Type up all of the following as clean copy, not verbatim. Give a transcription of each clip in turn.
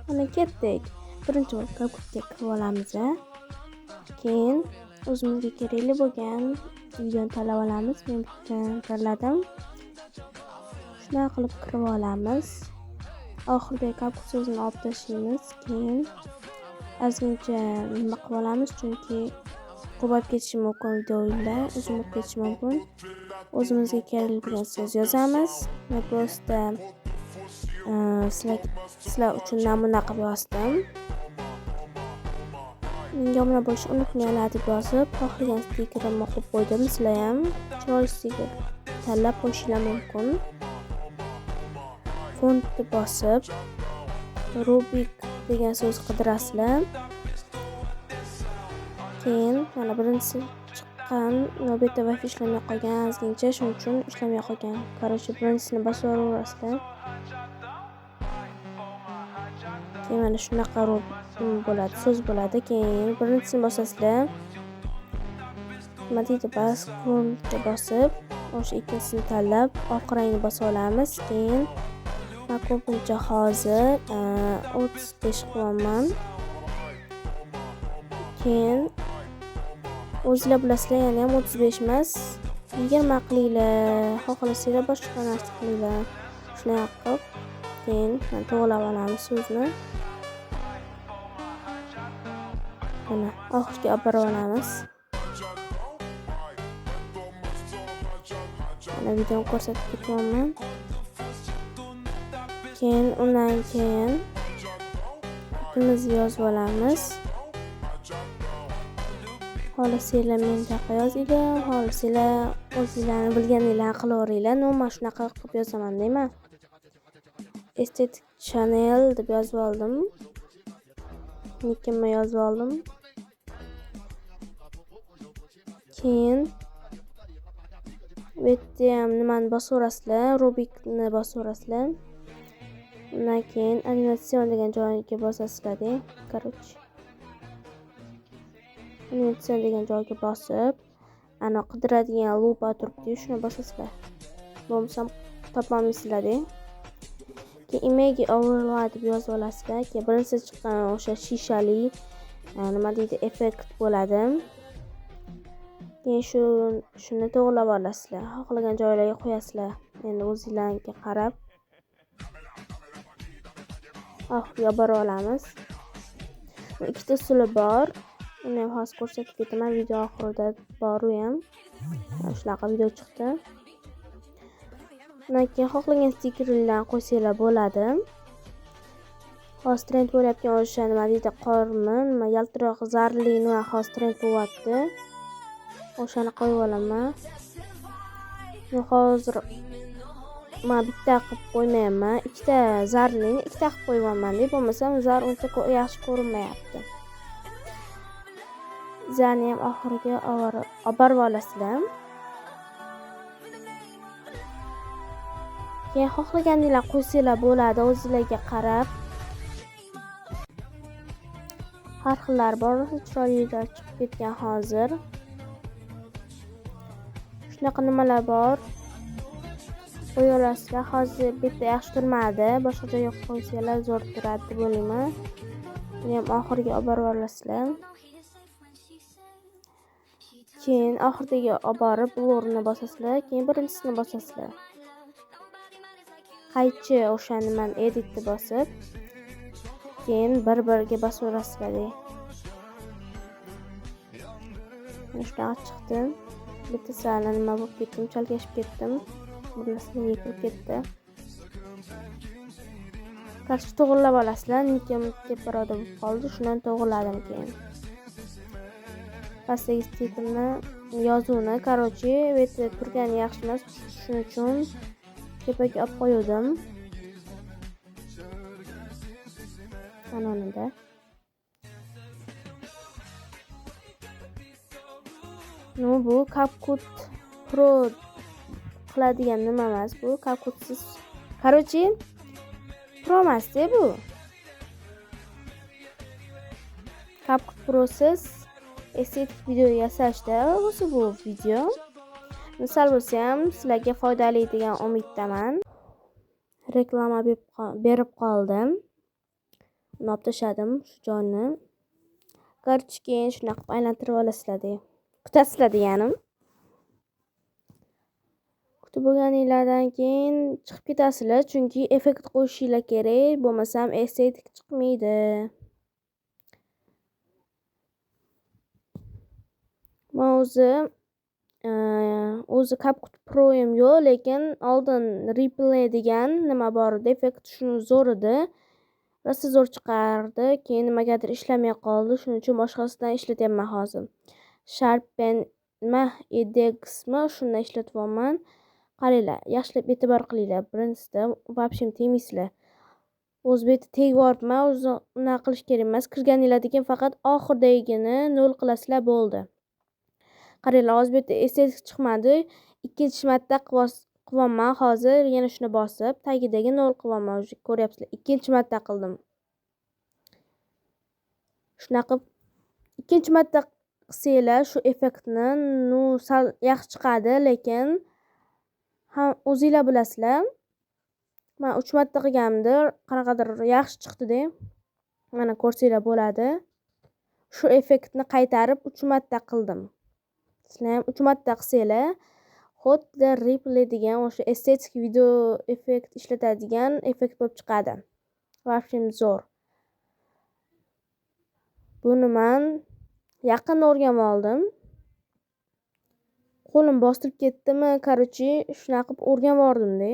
Mana ketdik. Birinchi bo'lib CapCutga kirib olamiz. Keyin o'zimizga kerakli bo'lgan videoni tanlab olamiz. Men bittani tanladim. Shunaqa qilib kirib olamiz. Oxirida CapCut so'zini olib tashlaymiz. Keyin ozgincha nima qilib olamiz, chunki ko'payib ketishi mumkin videolar, uzun bo'lib ketishi mumkin. O'zimizga kerakli bo'lgan so'z yozamiz. Men просто sizlar uchun namuna qilib yozdim. Menga obuna bo'lishni unutmanglar deb yozib, xohlagan stikerimni qo'yib qo'ydim. Sizlar ham chiroyli stiker tanlab qo'yishinglar mumkin. Fontni bosib, Rubik degan so'z qidirasizlar. Keyin mana birinchisi chiqqan, bu yerda Wi-Fi ishlamay qolgan ozgincha, shuning uchun ishlamay qolgan. Короче, birinchisini bosaverasizlar. Keyin mana shunaqa bo'ladi, so'z bo'ladi. Keyin birinchisini bosasizlar. Nima deydi? Bas, bosib, o'sha ikkinchisini tanlab, oq rangni bosib olamiz. Keyin men ko'pincha hozir 35 qilyapman. Keyin o'zinglar bilasizlar, yana ham 35 emas, 20 qilinglar, xohlasanglar boshqa narsa qilinglar. Shunaqa qilib, keyin to'g'rilab olamiz so'zni. Mana oxiriga olib borib olamiz. Mana videoni ko'rsatib ketyapman. Keyin undan keyin ikkimizni yozib olamiz. Xohlasanglar mendaqa yozinglar, xohlasanglar o'zinglarni bilganinglarni qilaveringlar. No, men shunaqa qilib yozaman deyman. Estetik Channel deb yozib oldim. Nickimni yozib oldim. Keyin bu yerda ham nimani bosaverasizlar, Rubikni bosaverasizlar. Undan keyin animatsion degan joyga bosasizlar-da. Короче, animatsion degan joyga bosib, ana qidiradigan lupa turibdi, shuni bosasizlar. Bo'lmasam topolmaysizlar-da. Keyin image overlay deb yozib olasizlar. Keyin birinchisi chiqqan o'sha shishali nima deydi, effekt bo'ladi. Keyin shuni to'g'rilab olasizlar. Xohlagan joylarga qo'yasizlar. Endi o'zingizlarga qarab oxiriga borib olamiz. Ikkita usuli bor. Uni ham hozir ko'rsatib ketaman, video oxirida bor u ham. Shunaqa video chiqdi. Undan keyin xohlagan stikerlarni qo'ysanglar bo'ladi. Hozir trend bo'layotgan o'sha nima deydi, qormi, nima yaltiroq zarli nima hozir trend bo'lyapti. O'shani qo'yib olaman. Men hozir men bitta qilib qo'ymayapman. Ikkita zarlini ikkita qilib qo'yyapman deb, bo'lmasam zar uncha yaxshi ko'rinmayapti. Zarni ham oxiriga olib borib olasizlar. Keyin xohlaganinglar qo'ysanglar bo'ladi, o'zingizlarga qarab. Har xillar bor, chiroylilar chiqib ketgan hozir. Shunaqa nimalar bor. Qo'ya olasizlar. Hozir bitta yaxshi turmadi, boshqa joyga qo'ysanglar zo'r turadi deb o'ylayman. Buni ham oxiriga olib borib olasizlar. Keyin oxiridagi olib borib blurni bosasizlar, keyin birinchisini bosasizlar. Qaychi o'sha nimani editni bosib, keyin bir-biriga bosaverasizlar. Mana shunaqa chiqdi. Bitta sal nima bo'lib ketdim, chalkashib ketdim. Bir narsaga kirib ketdi. Qarshi to'g'rilab olasizlar. Nikim teparoqda bo'lib qoldi, shundan to'g'riladim keyin. Pastdagi stikerni yozuvni, короче, bu yerda turgani yaxshi emas, shuning uchun tepaga olib qo'ydim. Mana unda. No, bu CapCut Pro qiladigan nima emas, bu CapCutsiz. Короче, Pro emas-da bu. CapCut Prosiz estetik video yasashda o'zi bu video. Misol bo'lsa ham sizlarga foydali degan umiddaman. Reklama berib qoldim. Uni olib tashladim shu joyini. Короче, keyin shunaqa qilib aylantirib olasizlar. Kutasizlar deganim. Kutib bo'lganinglardan keyin chiqib ketasizlar, chunki effekt qo'yishinglar kerak, bo'lmasam estetik chiqmaydi. Men o'zi CapCut Pro'yim yo'q, lekin oldin Replay degan nima bor edi, effekt shuni zo'r edi. Rosa zo'r chiqardi, keyin nimagadir ishlamay qoldi, shuning uchun boshqasidan ishlatyapman hozir. Sharpen nima Edexmi, shundan ishlatyapman. Qaranglar, yaxshilab e'tibor qilinglar. Birinchisida вообще tegmaysizlar. O'zi bu yerda tegib yuboribman, o'zi unaqa qilish kerak emas. Kirganinglardan keyin faqat oxiridagini 0 qilasizlar, bo'ldi. Qaranglar, hozir bu yerda estetik chiqmadi. Ikkinchi marta qilyapman hozir, yana shuni bosib, tagidagi 0 qilyapman, o'zi ko'ryapsizlar. Ikkinchi marta qildim. Shunaqa qilib ikkinchi marta qilsanglar shu effektni, ну, sal yaxshi chiqadi, lekin ha, o'zinglar bilasizlar. Men 3 marta qilganimda qanaqadir yaxshi chiqdi-da. Mana ko'rsanglar bo'ladi. Shu effektni qaytarib 3 marta qildim. Sizlar ham 3 marta qilsanglar, xuddi Replay degan o'sha estetik video effekt ishlatadigan effekt bo'lib chiqadi. Вообще zo'r. Buni men yaqinda o'rganib oldim. Qo'lim bostirib ketdimi, короче, shunaqa qilib o'rganib yubordim-da.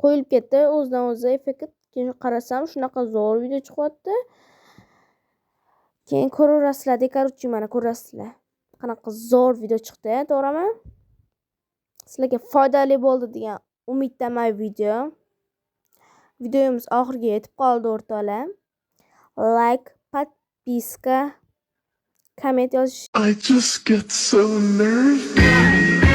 Qo'yilib ketdi o'zidan o'zi effekt. Keyin qarasam shunaqa zo'r video chiqyapti. Keyin ko'raverasizlar-da, короче, mana ko'rasizlar. Qanaqa zo'r video chiqdi, to'g'rimi? Sizlarga foydali bo'ldi degan umiddaman video. Videomiz oxiriga yetib qoldi, o'rtoqlar. Like, подписка, komment yozish I just get so nervous.